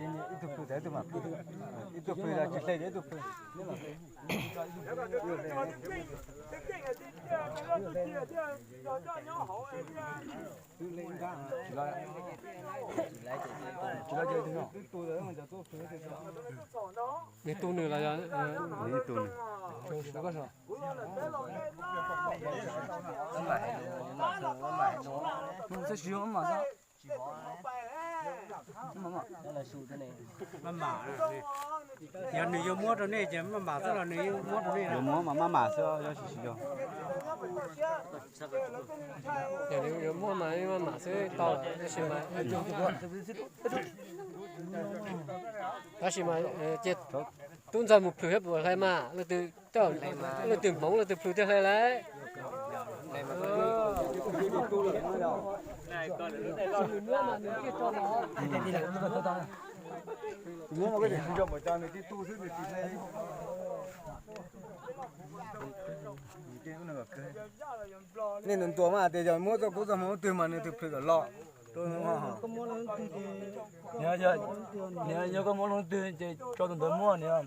Ib tug pw tas ib tug mam pw, ib tug pw tas tsis hle ces ib tug pw. Nws tu nws los yog? Nws tu nws. Maj mam, yog nws yuav muab rau nej ces maj mam xwb los nws yuav muab rau nej? Yuav muab mas maj mam xwb, yog sis yog. Yog nws yuav muab mas maj mam xwb tau, tab sis mas, tab sis mas ces tub ntxawg mus plhws thiab puas hle mas, leej twg coj, leej twg hmoov leej twg plhws thiaj hle lauj. Nej ntuas ntuas mas tias yog muab txoj kub txoj hmoov twg mas nws twg plhws kom los. Nws yog koj muab lub twg ces tso tus ntawd muaj, nws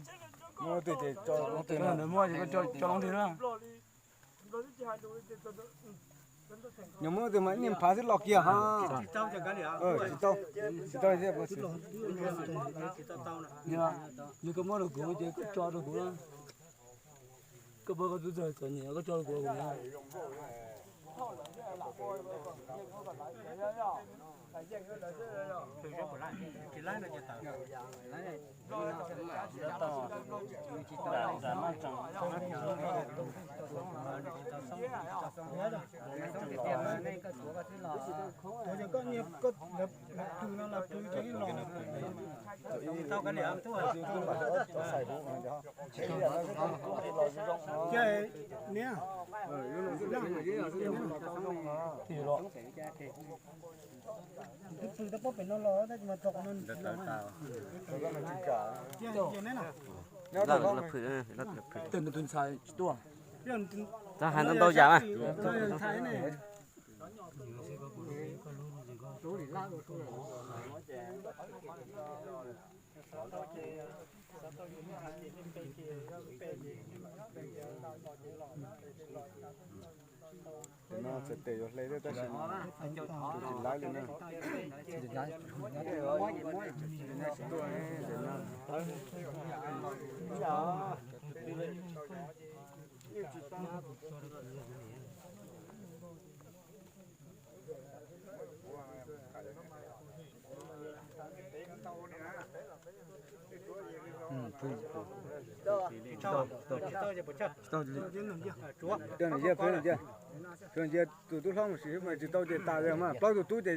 muab lub twg ces tso lub twg na. Nws muab lub twg mas niaj phav xwb los kiag ha. Tsis tau, tsis tau. Yog koj muab rau kuv ces koj tso rau kuv na. Koj pab koj tub txawg txom nyem koj tso rau kuv na. Tus yog koj nyiag koj lawv pw no los pw tau ib los. Cia niam. Twb pw tab pob pem no los tab sis mas txog qhov no. Cia cia neb na. Tus ntxhais tsis tuaj. Txog hais ntau ntau yam mas. Ntxhais ne. Tus no txawm tes yuav hle thiab tab sis mas tus tsis laib li na. Tus tub hlob mus siv mas tsis tau ces tas, mas plaub tus tub ces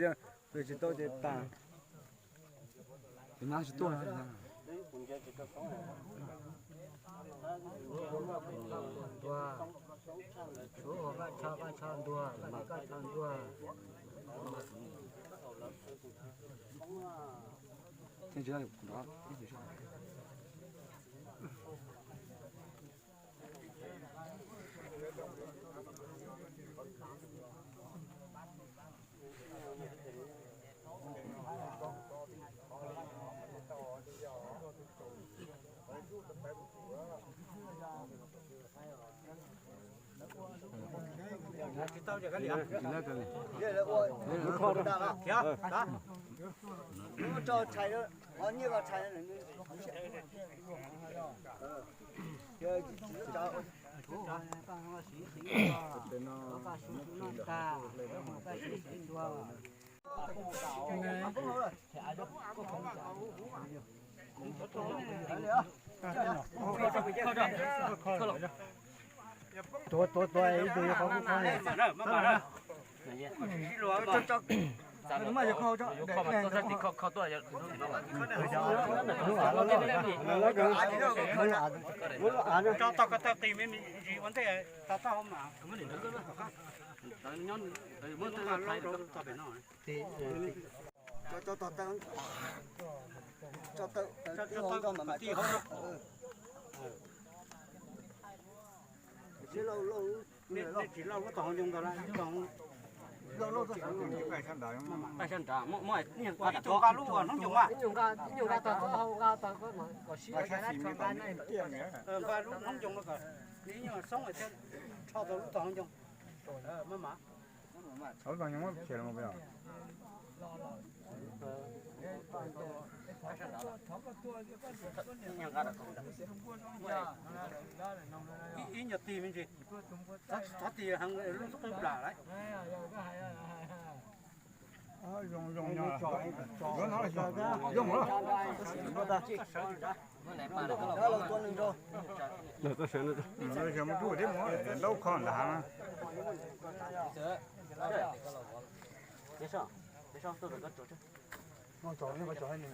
tsis tau ces tas. Tus nyab tsis tuaj. Tuav tuav tuav ib tug qhov kuj qhov. Tso tau ko taw qis me me ntsis ua ntej tau tau mas. Tso tau taw, tso taw tib hauv nroj mas mas tso. Sib lauj lauj, Tsis loj lub tom hauv ncoo ntawd lawm, lub tom hauv ncoo. Nqa lub hnub ncoo mas. Nqa lub hnub ncoo no kom nws ib nyuag xoob thiab rho tau lub tom hauv ncoo. Maj mam. Lub tom hauv ncoo muab khiav los peb os. Ib nyuag tig me ntsis. Thov tig heev lub qwb plam lawm. Zoo zoo, zoo. Mus rub thiab mus ntaub kho ntag. Daws cov nrhoob lawm koj mas. Daws cov nrhoob, cov nrhoob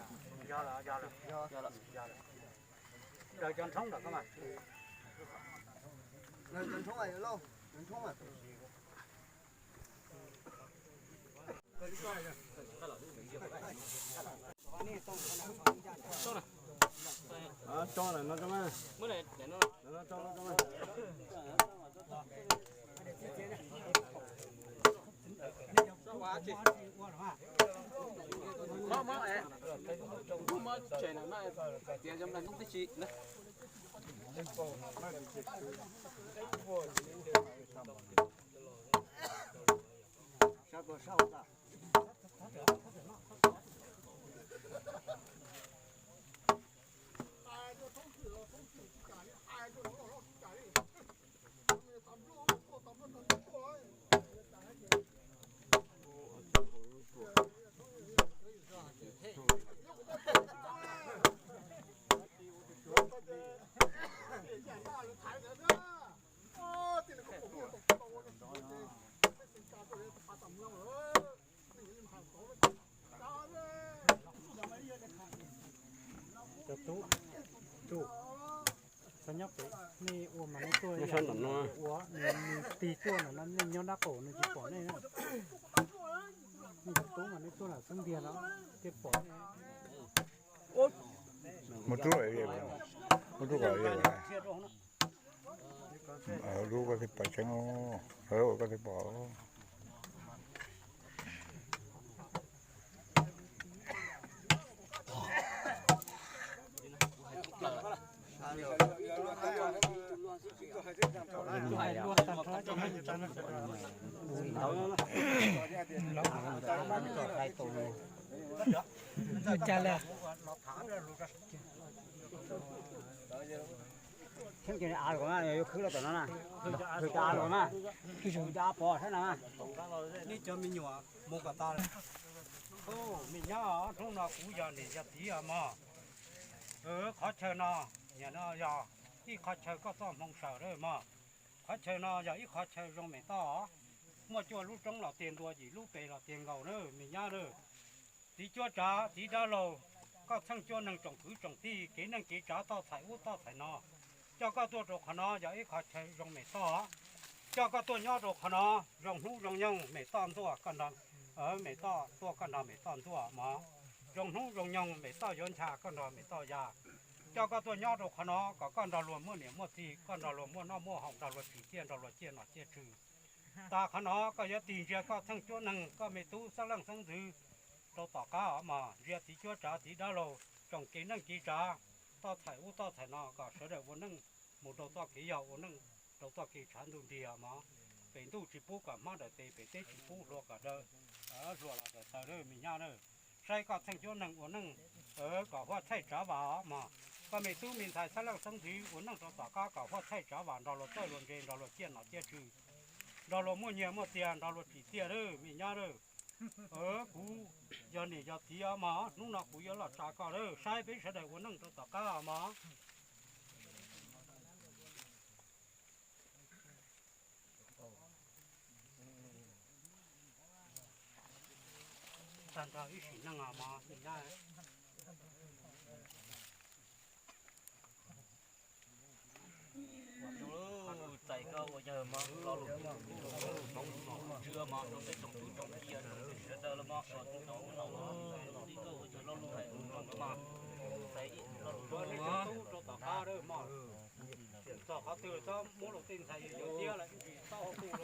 mas. Tso lawm no tso mas. Cov tub, tub, txhob nyob pem, nej ua mas nej tuaj ua, nws tig tuaj no nej nyob nraub qaum nws tsis pom nej na. Nej cov tub mas nej tuaj lam xub ntiag no thiaj pom nej. Muab rub, muab rub kom lub koj thiaj pom tseeb, koj thiaj pom. Txheeb ces av los na, yuav khwb los tom no na. Khwb cov av los na, khwb cov av pov saib na. Nej cov me nyuam mus kom tas lawm. Me nyab, hnub no kuv yog niam yog txiv os mog. Qhov chaw no, niam no yog ib qhov chaw koj txoj hmoo sawm lawm mog. Qhov chaw no yog ib qhov chaw zoo mem toj os. Muaj cuaj lub roob los tiag ntua, yim lub pes los tiag nkaus na me nyab na. Txiv cuab tsav txiv dab laug, koj txheej cuab neeg tsoom kwv tsoom tij, kev neej kev tsav toj txhais ub toj txhais no, coj koj tuaj rau qhov no yog ib qhov chaw zoo mem toj. Coj koj tuaj nyob rau qhov no, zoo hnub zoo nyoog mem toj ntuaj koj nrog, mem toj tuaj koj nrog mem toj ntuaj mog. Zoo hnub zoo nyoog mem toj yuav ncha koj nrog mem toj ya. Coj koj tuaj nyob rau qhov no kom koj nrog luag muaj niam muaj txiv, koj nrog luag muaj noj muaj haus, nrog luag tsim txiaj, nrog luag ciaj nom ciaj tswv. Tas qhov no koj yuav tig ntsia koj txheej cuab neeg, koj me tub xeeb leej xeeb ntxwv rau tom qab os mog. Ntsia txiv cuab tsav txiv dab laug, tsoom kev neej kev tsav toj txhais ub toj txhais no kom sawv daws ua neej mus rau txoj kev yog, ua neej rau txoj kev tshav ntuj nrig os mog. Pem ntuj tsis pub kom hmab daws tes, pem teb tsis pub hlua kom daws, hlua los daws taw me nyab na. Saib koj txheej cuab neeg ua neej kom huaj txhaij tsav vam os mog. Koj me tub me ntxhais xeeb leej xeeb ntxwv ua neej rau tom qab kom huaj txhaij tsav vam, nrog luag txawj luag ntse, nrog luag ciaj nom ciaj tswv, nrog luag muaj nyiaj muaj txiag, nrog luag tsim txiaj lawm me nyab lawm. Kuv yog niam yog txiv os mog, hnub no kuv yuav los tsa koj lawm, saib peb sawv daws ua neej rau tom qab os mog. Tag nrho ib sim neej os mog. Txais koj ua yawg mog, lo lus hmoov tswb mog rau peb tsoom tub tsoom kiv sawv daws los mog, kom tub tub los txais koj ua yawg lo lus hais lus no mog. Txais ib lo lus rau tom qab mog. Txog qhov twg txhob muab luag tej ntxhais yawg yawg tiab lawm, tsis tau hauv twg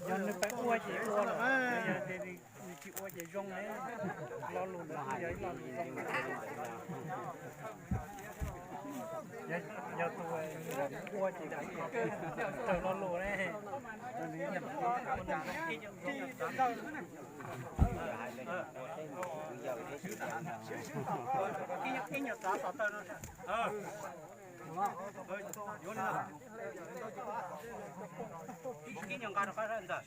Yog nws pab ua ces ua los, yog nws tsis ua ces zoo ne. Lo lus no yog ib lo lus zoo. Yog tus ua ces raws lo lus ne. Ib nyuag txav xov tooj no. Ib nyuag nqa rau qab ntawd.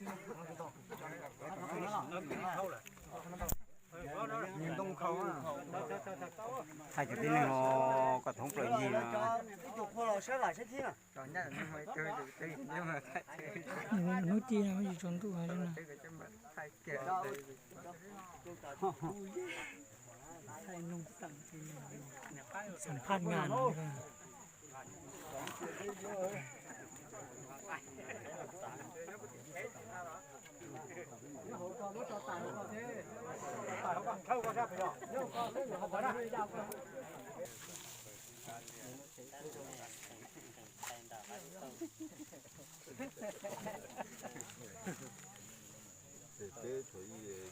Thaij cov tib neeg ho kom thoob plaws ncig no. Hnub ci no tsis tsaus ntuj no. Xam phaj ngas no.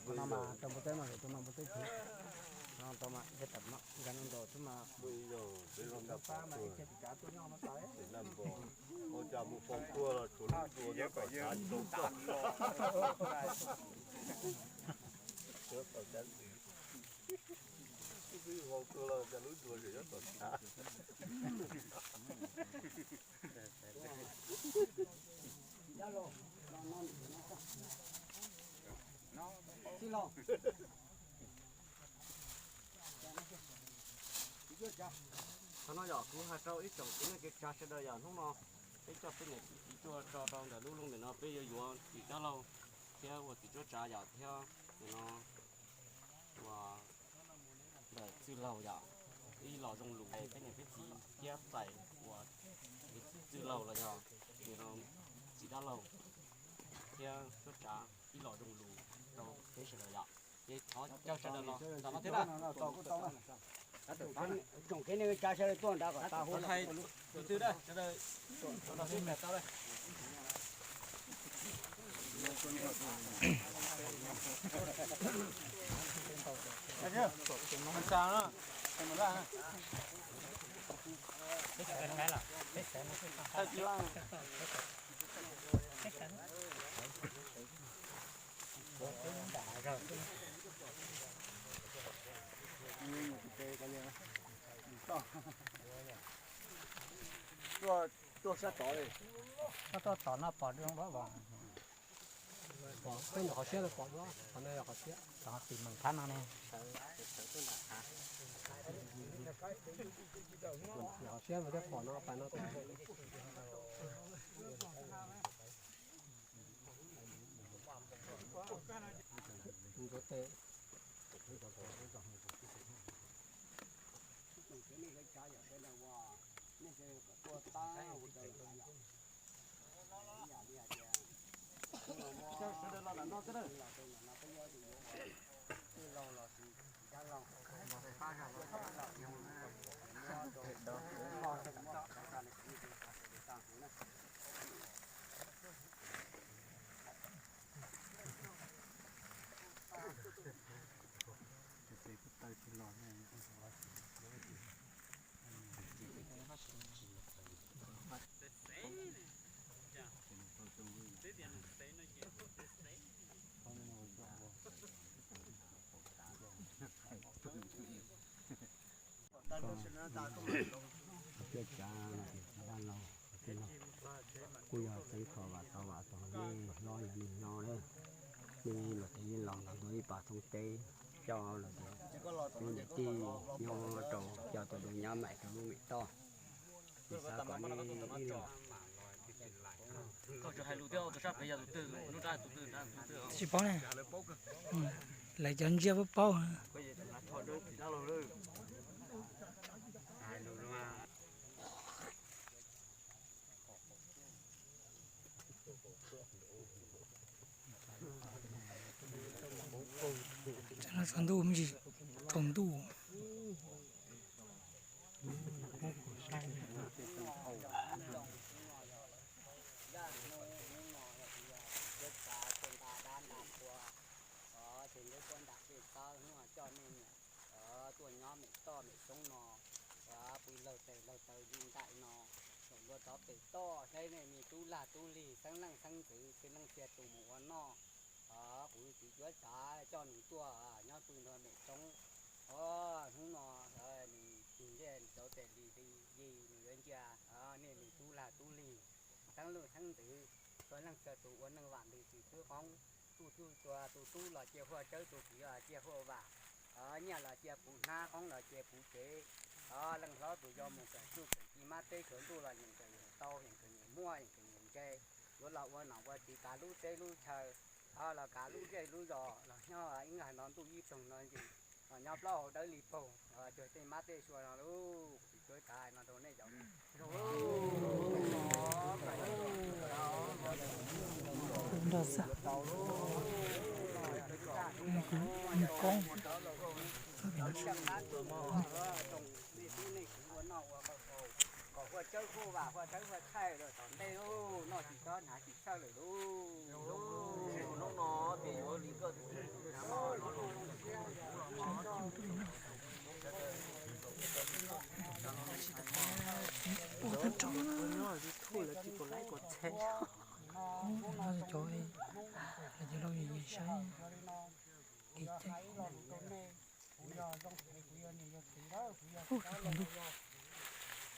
Tus no mas rau npua teb mas, tus no npua teb tsis, no tau mas, nce tawm no, nkag no nraum xwb mas. Muaj ib zaug peb loj nkaj pab mas ib txhia tus tsav tuaj nyob no tas. Ua cas mus faus tuag los tshuav lub dua nyob tom tshav tsis tau txog. Twb faus tuag los cas lub dua tseem nyob tom tshav. Qhov no yog kuv hais rau ib tsoom kwv tij neej tsa sawv daws yom, hnub no peb coj peb niam peb txiv tuaj tso rau ntawm lub looj ntawm no, peb yuav yuav tim dab laug thiab ua tim tsuab tsav yom, thiab nim no ua ntawm txwj laug yom, ib los zoo lus peb niam peb txiv thiab txais ua txwj laug los yog nim no tim dab laug thiab tsuab tsav ib los zoo lus rau peb sawv daws yom. Ces thov caw sawv daws los nram no thiab na. Tsoom kwv tij neej tsa sawv daws tuaj nram kom tas huv. Tus twg da, sawv daws los sib pem tau da. Tuaj sab tod li. Koj tuaj tom no pom zoo dua. Peb ntawm qhov siab pom dua, qhov no yog qhov siab, tom tim meem phab no ne. Qhov siab mas thiaj pom no, pas no tod. Ntxuav tes. Sawv daws los ntawm no xwb na. Cov tsav no ces dab laug, kuj yog tseeb kho vam tau vam tau nej hlob yog nej hlob lawm, nej los ces nej los nrog ntua ib pas thoob teb, coj los ces peb niam tij nyob rau coj tus dua nyab maim rau lub mem toj. Ces xav kom nej ib los. Tsis paub ne. Lawv cov ntsia paub paub. Tsaus ntuj, tsaus ntuj. tuaj nyob mem toj mem roob no, pw laug tes laug taw li ntaim no, thaum luag rov pem toj saib nej me tub lag tub lig xeeb leej xeeb ntxwv txhia leej txhia tus mus ua noj. Kuv txiv cuab tsav coj nws tuaj nyob pw nrog mem roob. Hnub no nws tig ntsej rau tes li li yig nws yuav ntsia nej me tub lag tub lig xeeb leej xeeb ntxwv txhua leej txhua tus ua neej vam ntws tsis xwb qoob. Tus tub tua tus tub los cia huaj tsawb, tus kwv los cia huaj vam, nyiaj los cia puv hnab, qoob los cia puv cev. Leej hlob tus yau mus kawm txuj kawm ci, mab teb kawm ntuj los yeem kawm yeem tau, yeem kawm yeem muaj, yeem kawm yeem ntse. Yuav los ua nom ua tswv kav lub teb lub chaw, los kav lub zej lub zos, los nyob ib nqag no ntuj ib toog no ntsis, los nyob plaub hau dawb li paug, cuag tej mab tej sua no lauj. Kuv txiv cuab tsav hais no rau nej cov nej tub nej kiv ua noj ua haus, kom huaj tsawb huaj vam huaj tsawb huaj thaij lawm tom ntej lauj, noj tsis txob hnav tsis txhawj lawm lauj. Hnub no ces yuav li koj tus tub hnav no no los. Hnub no cov, cov laus yus yus saib, kev cai. Kuv yog zoo phem, kuv yog niam yog txiv lawm, kuv yog tus ntuj.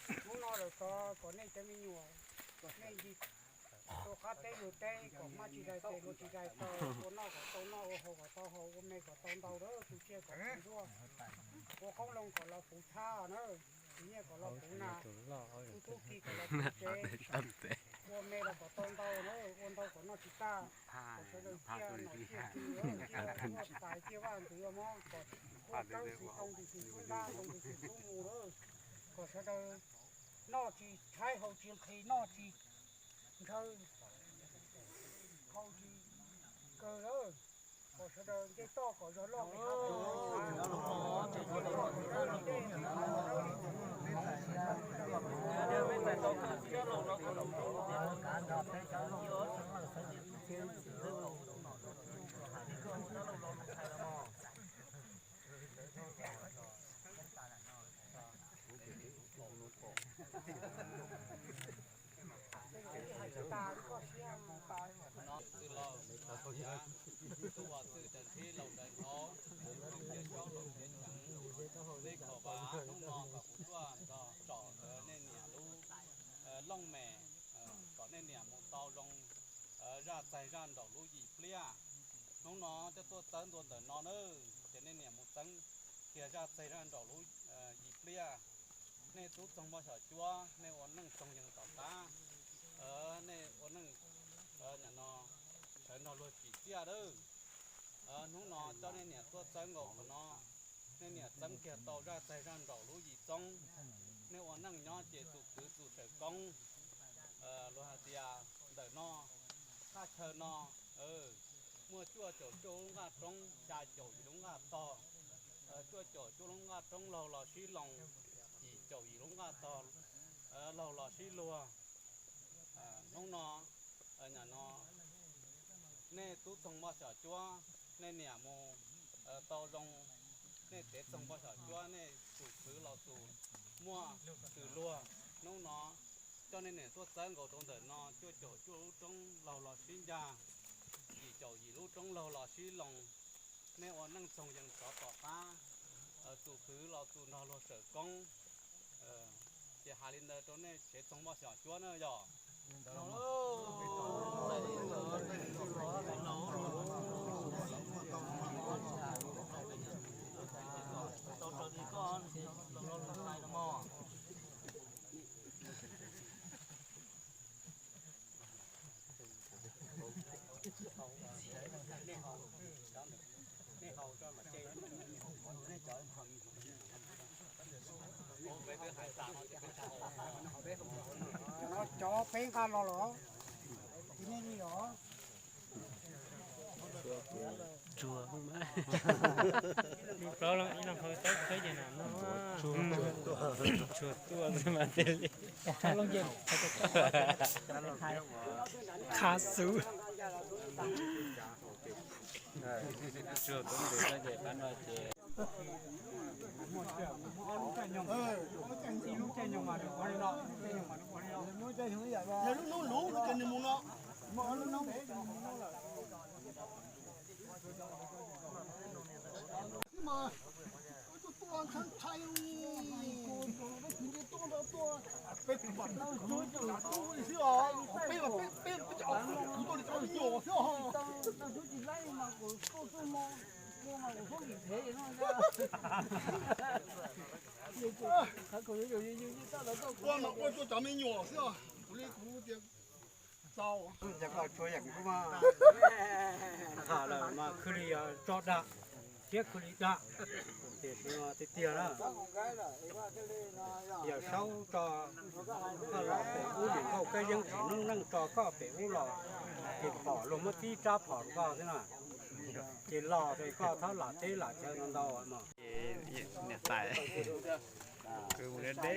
Hnub no lawm txog kom nej cov me nyuam, kom nej ncig rau qab teb lug teb, kom maj tsis zais tes, luag tsis zais taw, ua noj kom tau noj, ua haus kom tau haus, ua me kom tau ntau, tu tsiaj kom puv ntuaj, ua qoob loo kom los puv txhab na, tus nyiaj kom los puv nas, tus tub ki kom los puv tsev, ua me los kom tau ntau na, ua ntau kom noj tsis tag, kom sawv daws ciaj nom ciaj tswv, ciaj tuaj tais ciaj vaj ntxwv mob, kom huaj tsawb xwm tau tus xwm tub ntab, tus xwm tub mus lawm, kom sawv daws noj tsis tshaib haus tsis nqhis, noj tsis ntshaw haus tsis kaw lawm, kom sawv daws nce toj kom zog loj, Txwj laug, tub ua txwj raws nthib laus raws hauv, laus khiav xyoob laus khiav xyeem, teb khaum vas, hnub no kom kuv tuaj nrog tsom ntawd nej niam lub looj mem, kom nej niam mus tau zoo zaj txaig zaj nraum lub yim pliaj. Hnub no coj tuaj txawb ntua ntawm no na, ces nej niam mus txeeb kiag zaj txaig zaj nraum lub yim pliaj. Nej tub txoog npoj xyom cuab, nej ua neej txoog yeeg tom qab, nej ua neej nim no sawv nrog luag tsim txiaj lawm. Hnub no coj nej niam tuaj txawb nkaus qhov no, nej niam txeeb kiag tau zaj txaig zaj nraum lub yim txoob. Nej ua neej nyob ces txum kwv txum tsawm koob. Luag hais tias ntawm no, thaj chaw no muaj cuaj caum cuaj lub nqaj roob, xya caum yim lub nqaj tog, cuaj caum cuaj lub nqaj roob laug los sib loos, yim caum yim lub nqaj tog laug los sib luag. Hnub no, nim no nej tub txoog npoj xyom cuab, nej niam mus tau zoo, nej tev txoog npoj xyom cuab, nej txum khwv los txum muaj txwm luag. Hnub no coj nej niam tuaj txawb nkaus rau ntawm no, cuaj caum cuaj lub roob laug los sib ncag, yim caum yim lub roob laug los sib loos. Nej ua neej txoog yees tsov tom qab, txum khwv los txum nrog luag tsawm koob. Ces hais li ntawd rau nej tsev txoog npoj xyom cuab na yog. Cov peb nqa los los, nej li os. Tsuag, ib leeg hau taub khawb ces nam no tsuag tuaj mas tej li. Qha xwb. Tsuag tuaj ces qab no ces. Ua mas ua rau cov me nyuam xwb os. Kuv li kuv tias txaus. Lawm mas khwv li yog tso dag thiab khwv li dag, tiam sis tiag tiag na, Yawm Saub tso koj los pem ub, niam nkauj kab yeeb tsim noob neej tso koj pem ub los, ces pom luag muab tib rab phom rau koj xwb na, ces los ces koj txhob lam teb lam chaw ntau ntau mog. Niam tais, kwv mus deb deb,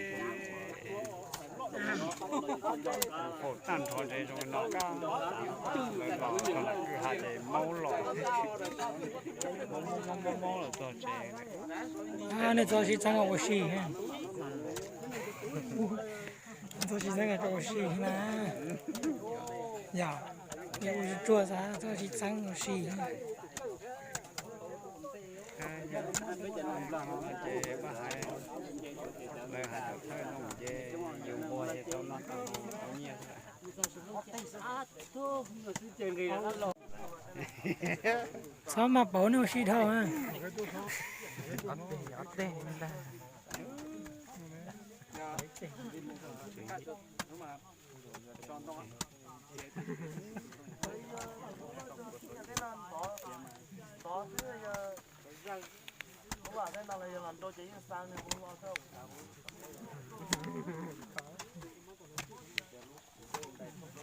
faus tag nrho ntses zoo no, lawv los txog nram kwj ha ces maub los, maub maub maub maub los txog tsev. Nej txhob sib txeeb ua si, txhob sib txeeb rau ua si na. Yog, nej ua tsuag xav txhob sib txeeb ua si. Ces pab hais, lawv hais cov thawj no ces yus npua ces tau noj tau nyiaj xwb. Txhob maj pauv nej ua si dhau na.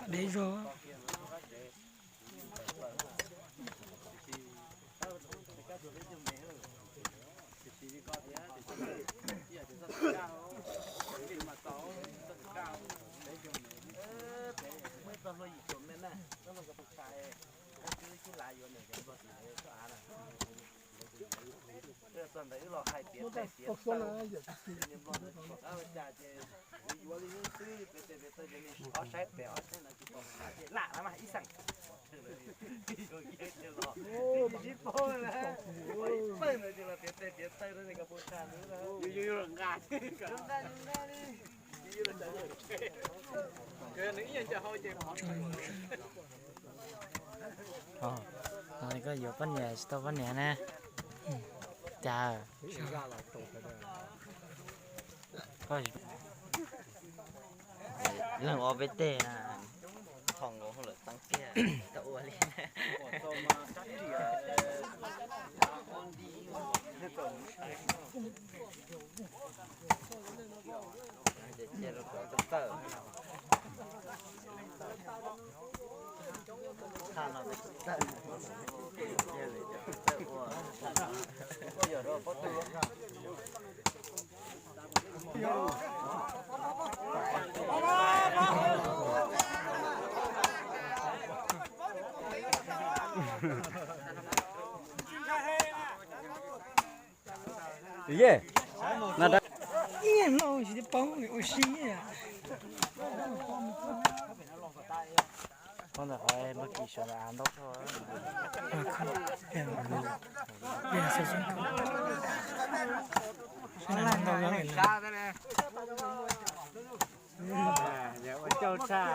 Dev zog. Txog ntawd wb los hais piav tej piav taw, niag nplog ntawd tsis pom qab ua cas ces yuav yuav li xwb, piav tej piav taw ces niag ob saib pem ob saib ntawd tsis pom qab ces lam no mas ib xeem. Yuav kiag ces los, sib paub na, ib pawg ntawd ces los piav tej piav taw rau niag kas pus tshas ntawd na. Yuav yuav los nqa, nqa nqa li. Koj yuav poj niam tsis tau poj niam na. Cas leej ua peb tej, tho nkaus hauj lwm teeb kiag tau ua li. Ib no tsis tau paub ua si. Qhov ntawd qhov npawg Kis sawv ntawd av ntau dhau. Ua cauj tshaj,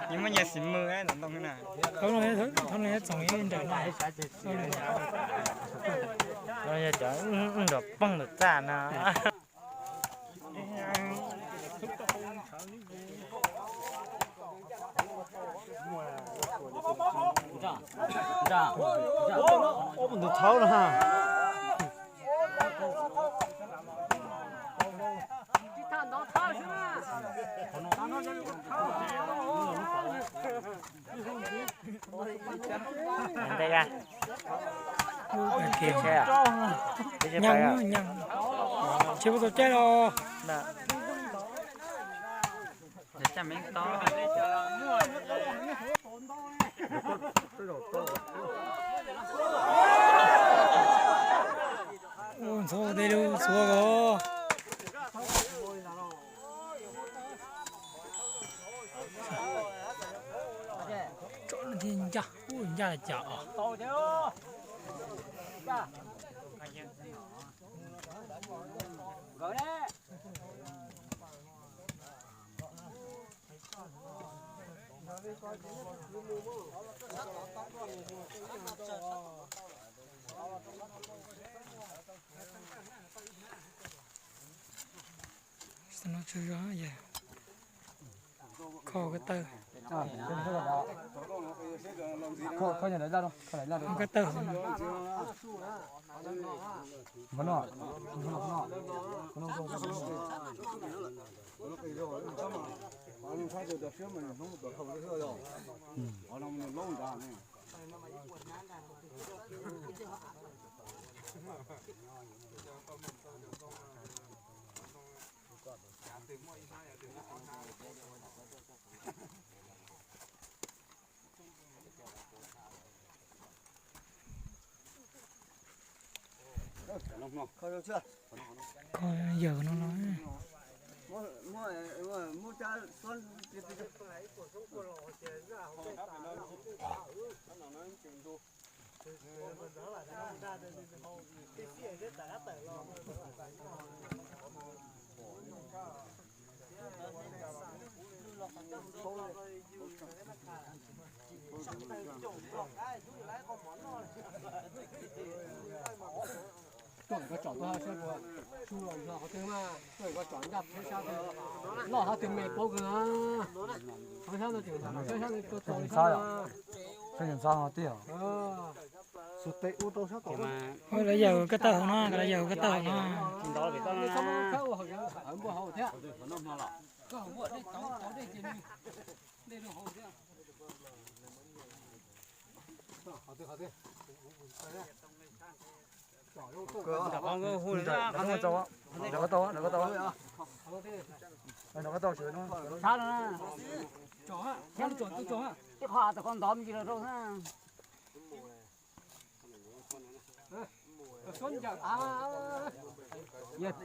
yeej muaj nyias xim mws ntawm ntoo na. Thaum no txoom ib nram no. Cov nrov poob ntawm txaj no. Ntawm thaub no. Tsis tau caij los. Ntxhov tej lub txhua ko. Tsom no thiaj ncaj, ncaj li cas os. Kho ko taw. Kho ko taw. Kho yawm no no. Tuaj koj tsom tuaj sab, su los nrog qhov twg mas tuaj koj tsom ncaj peb sab, loj hab twg me paub kawg na. Qhov sab no tseem sab sab no tua tau li sab. Sab ntxhab no tiag. Xus tes ua rau sab tom. Lawv yawm ko taw hauv no, lawv yawm ko taw hauv no. Npua hauv thiab. Nrog ko tau, nrog ko tau, nrog ko tau. Nrog ko tau. Ib qho tas ko ntov me ntsis los rau xwb.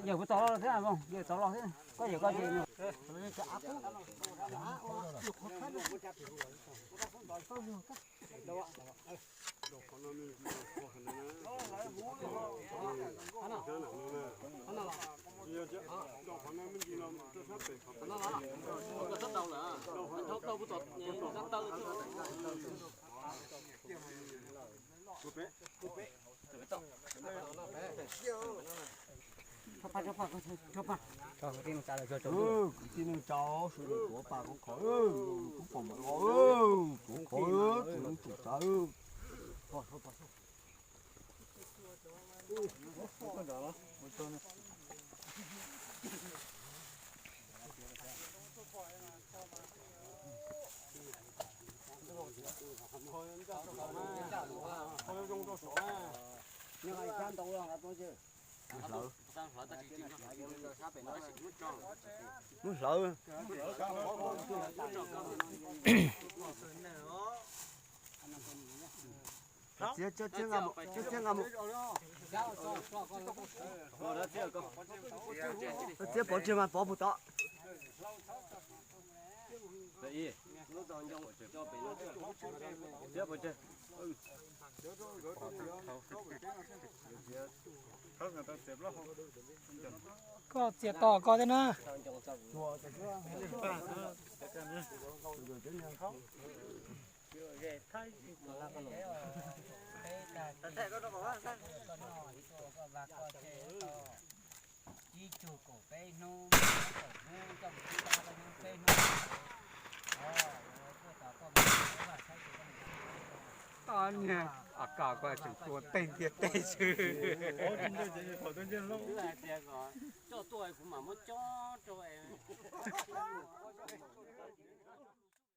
Yawg kuv tau los thiab, yawg tau los thiab, koj yawm koj ces. Kwv tij neej tsa sawv daws tuav paj koob khov, kuv pom mam lo, tuav khov, tsuav tsav. Muab hlawv. Txiav, txiav, txiav nqa mus, txiav, txiav nqa mus. Txiav pov tseg mas pov puag tod. Txiav pov tseg. Koj txiav tos koj thiab na. Niag a kas ko tseem tua teg ntiag teg xwb. Coj tuaj kuv mam muab cob rau.